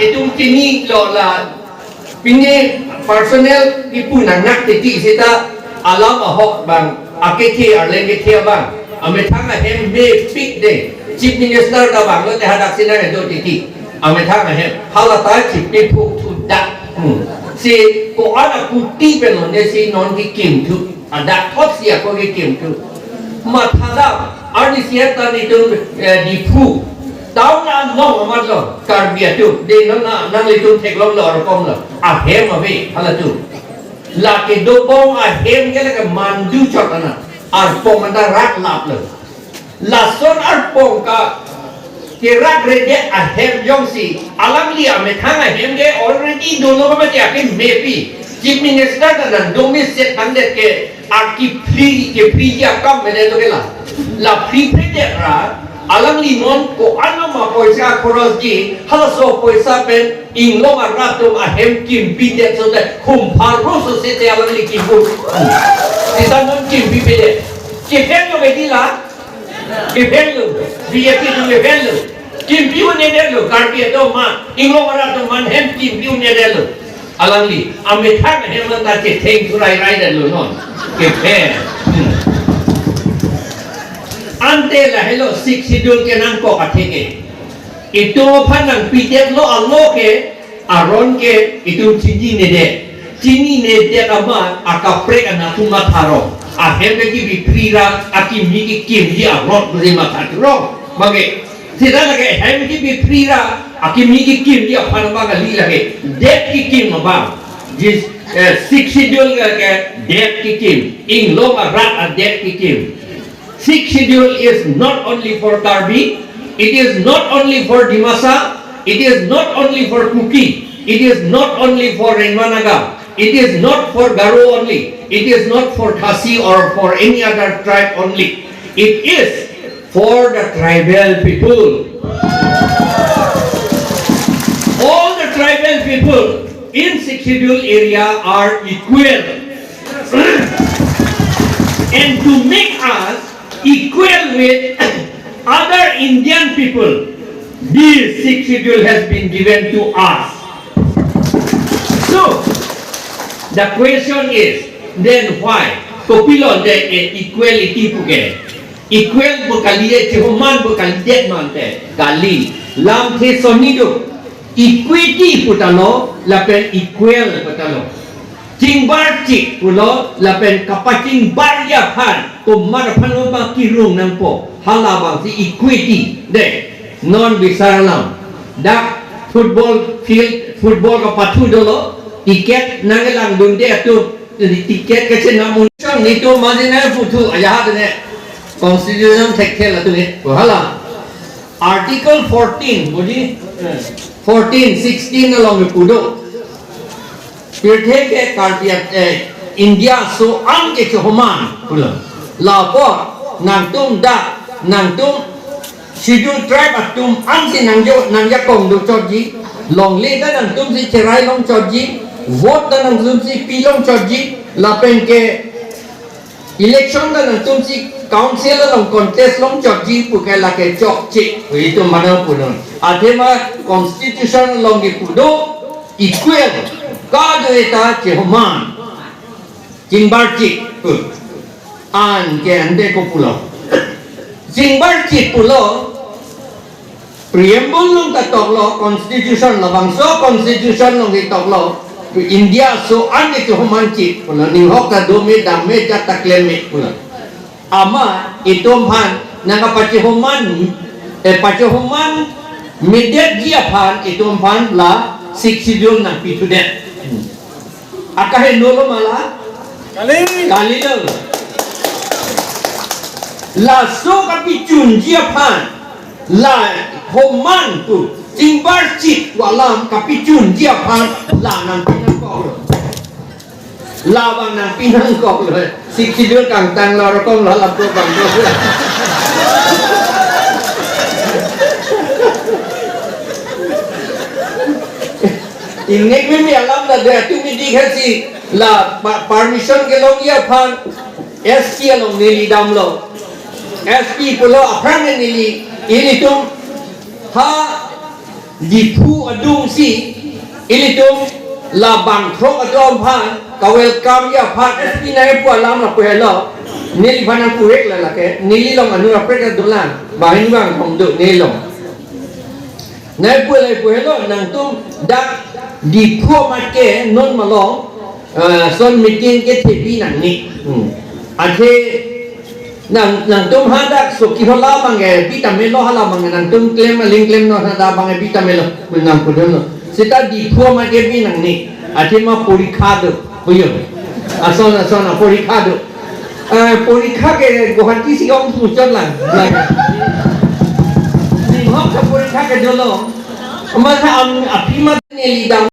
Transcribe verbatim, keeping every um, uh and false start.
Itum chinilo la, pine personal ipu nangnak titi seta alam ahok abang, akethe arleng kethe abang, amethang ahem mepik de, Chief Minister ta vanglote hadak si nang-edo titi, amethang ahem, hala ta chipi phuk thu dak. Hmm. Si ko-an akuti pen lone si non kekim thu, adak thot si ako kekim thu. Mathadam, arnisi ta netum, eh, Diphu town along amatlo, Karbi atum, de non na, nanglitum theklonglo, arponglo, ahem ave, halatum. Lake dobom ahem ke lake mandu chot ana, arpong anta rak laplo. Lason arpong ka, kerak redet ahem jongsi, alangli amethang ahem ke already dolo ka mati ake mepi. Chief Minister ta nangdumi set hangdet ke, aki free, ke free ya kam mene to ke la. La free free det ra, alangli non ko-an ma poisa khorosji, halaso poisa pen, inglong arat atum ahem kimpi det so de, hum pharo so sete alangli kimpu. Seta non kimpipe det. Kephenlo bedi la? Kephenlo. B J P atum kephenlo. Kimpi un-edetlo. Karbi atum ma, inglong arat atum man hem kimpi un-edetlo. Alangli, amethang ahem anta chetheng thurai rai detlo non. Kephen. Hmm. Ante lahelo Sixth Schedule kenangkok atheke. Itum aphan nangpidetlo alo ke, aron ke itum chinine det. Chinine det amat akaprek anatthu matharo. Ahem ke kebi free ra, akimi kekimji aron pusi matha thurong. Bangke, seta lake ahem kebi free ra, akimi kekimji aphan abang kali lake. Det kekim abang. Jis, eh, Sixth Schedule ke, ke det kekim. Inglong arat adet kekim. Sixth Schedule is not only for Karbi, it is not only for Dimasa, it is not only for Kuki, it is not only for Rengma Naga, it is not for Garo only, it is not for Khasi or for any other tribe only. It is for the tribal people. All the tribal people in Sixth Schedule area are equal. And to make us equal with other Indian people, this Sixth Schedule has been given to us. So, the question is, then why? Kopilo de, eh, equality puke. Equal pu kalidet, chehoman pu kalidet mante. Kali. Lamthe sonni do. Equity pu ta lo, lapen equal pu ta lo. Chingbarchik pulo, lapen kapachingbarji aphan, komat aphan ma kirung nangpo. Halabangsi equity. De, non bisar alam. Dak football field, football kapathu dolo, ticket nanglangdunde atum, ticket kachenam un. Sang netum majina puthu, ayahat ne. Constitution thekthel atum ne. Hala. Article fourteen, bodi? Fourteen, sixteen along pu do. Pirthe ke Karbi at, eh, India aso an ke chehoman pulo. Lapu nangtum dak, nangtum Schedule tribe atum ansi nangjo, nangjakong dochotji. Longle ta nangtumsi cherai longchotji. Vote ta nangtumsi pi longchotji. Lapen ke election ta nangtumsi council along contest longchotji puke lake chokche. Itum mano punon. Athema constitution along kipu do equal. Kadokave ta chehoman. Chingbarchik pu. Anke ante kopulo. Chingbarchik pulo. Preamble along ta toklo, constitution labangso constitution along ke toklo, India aso an ke chehomanchik pulo, ninghok ta dome, damme, jat ta klemme pulo. Amat itum aphan nangkapachehoman, eh, pachehoman medetji aphan itum aphan la Sixth Schedule nangpithudet. Akaheno lo ma la? Kali. Kali lo. Laso kapichunji aphan, la homan pu, chingbarchik pu alam kapichunji aphan, la nangpi nangkok lo. Labang nangpi nangkok lo. Sixth Schedule kangtang lo, rokom lo, lapu bang lo. Ingnek mimi alam ta de, atum midi khasi la pa-, permission kelongji aphan S P along neli damlo. S P pulo aphrang neli, ilitum ha Diphu adungsi ilitum labang throk atum aphan ka-welcome ji aphan S P nangpu alam lapu helo. Neliphan nangpu-ik lake, nelilong anur aprek dolang, banghini bangkethom do nelilong. Nangpu lapu helo, nangtum dak Diphu amat ke non malom, eh, son meeting kethepi nangne. Hmm. Athe nang, nangtum hadak Chokihola abang ke bi tame lo, hala abang ke nangtum klem aling klem non, hadak abang ke bi tame lo, nangpudun lo. Seta Diphu amat ke bi nangne. Athe ma porikha do, puyo. Ason, ason, porikha do. Eh, porikha ke Guwahati si ong puchot lang. Ninghok ke porikha ke dolo. Masa am, aphi ma neli dam